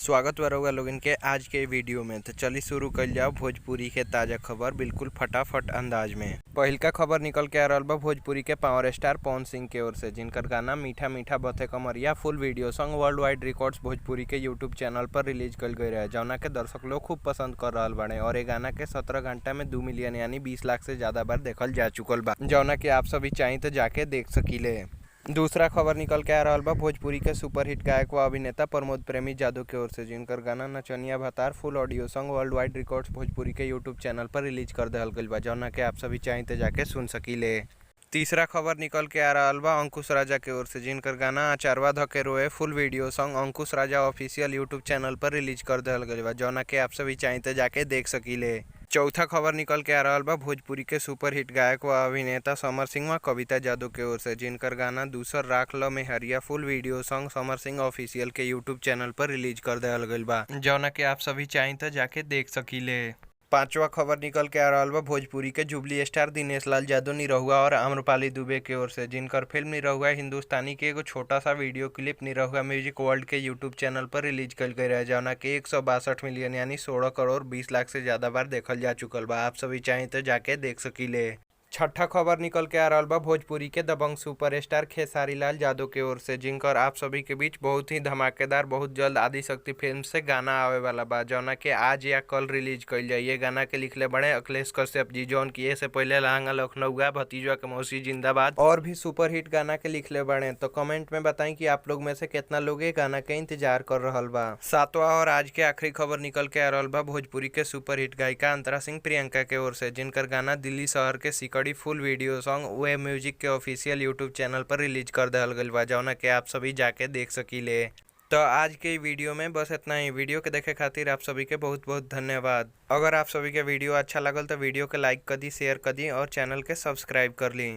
स्वागत बा रउआ लोगन के आज के वीडियो में। तो चली शुरू कइल जाओ भोजपुरी के ताजा खबर बिल्कुल फटाफट अंदाज में। पहिलका खबर निकल के आ रहल बा भोजपुरी के पावर स्टार पवन सिंह के ओर से, जिनकर गाना मीठा मीठा बथे कमरिया फुल वीडियो संग वर्ल्ड वाइड रिकॉर्ड्स भोजपुरी के यूट्यूब चैनल पर रिलीज कइल गई रहे, जौना के दर्शक लोग खूब पसंद कर रहल बाड़े और ये गाना के 17 घंटा में 2 मिलियन यानी 20 लाख से ज्यादा बार देखल जा चुकल बा, जौना के आप सभी चाही तो जाके देख सकीले। दूसरा खबर निकल के आ रहल बा भोजपुरी के सुपरहिट गायक व अभिनेता प्रमोद प्रेमी जादव के ओर से, जिनकर गाना नचनिया भतार फुल ऑडियो संग वर्ल्ड वाइड रिकॉर्ड्स भोजपुरी के यूट्यूब चैनल पर रिलीज कर दहल गइल बा, जौना के आप सभी चाही तो जाके सुन सकीले। तीसरा खबर निकल के आ रहल बा अंकुश राजा के ओर से, जिनकर गाना अचारवा धके रोए फुल वीडियो संग Ankush Raja official YouTube channel पर रिलीज कर दहल गइल बा, जौना के आप सभी चाही तो जाके देख सकीले। चौथा खबर निकल के आ रहल बा भोजपुरी के सुपरहिट गायक व अभिनेता समर सिंह व कविता जादव के ओर से, जिनकर गाना दूसर राख ल मेहरिया फुल वीडियो संग समर सिंह ऑफिशियल के यूट्यूब चैनल पर रिलीज कर दहल गइल बा, जौना के आप सभी चाही तो जाके देख सकीले। पांचवा खबर निकल के आ रहल बा भोजपुरी के जुबली स्टार दिनेश लाल यादव निरहुआ और आम्रपाली दुबे के ओर से, जिनकर फिल्म निरहुआ हिंदुस्तानी के एगो छोटा सा video clip Nirahua music world के यूट्यूब चैनल पर रिलीज कइल गइल रहे, जौना के 162 मिलियन यानी 16 करोड़ 20 लाख से ज्यादा बार देखल जा चुकल बा। आप सभी चाही तो जाके देख सकीले। छठा खबर निकल के आ रहल बा भोजपुरी के दबंग सुपरस्टार खेसारी लाल यादव के ओर से, जिनकर आप सभी के बीच बहुत ही धमाकेदार बहुत जल्द आदिशक्ति फिल्म से गाना आवे वाला बा, जौना के आज या कल रिलीज कइल जाई। ये गाना के लिखले बड़े अखिलेश कश्यप जी, जौन की से पहले लहंगा लखनऊआ, भतीजुआ के मौसी जिंदाबाद और भी सुपरहिट गाना के लिखले बड़े। तो कमेंट में बताई कि आप लोग में से कितना लोग ये गाना के इंतजार कर रहल बा। सातवां और आज के आखिरी खबर निकल के आ रहल बा भोजपुरी के सुपरहिट गायिका अंतरा सिंह प्रियंका के ओर से, जिनकर गाना दिल्ली शहर के सिकड़ी फुल वीडियो सॉन्ग वे म्यूजिक के ऑफिशियल यूट्यूब चैनल पर रिलीज कर दहल गइल बा, जौना के आप सभी जाके देख सकीले। तो आज के वीडियो में बस इतना ही। वीडियो के देखे खातिर आप सभी के बहुत बहुत धन्यवाद। अगर आप सभी के वीडियो अच्छा लगल तो वीडियो के लाइक कर दी, शेयर कर दी और चैनल के सब्सक्राइब कर ली।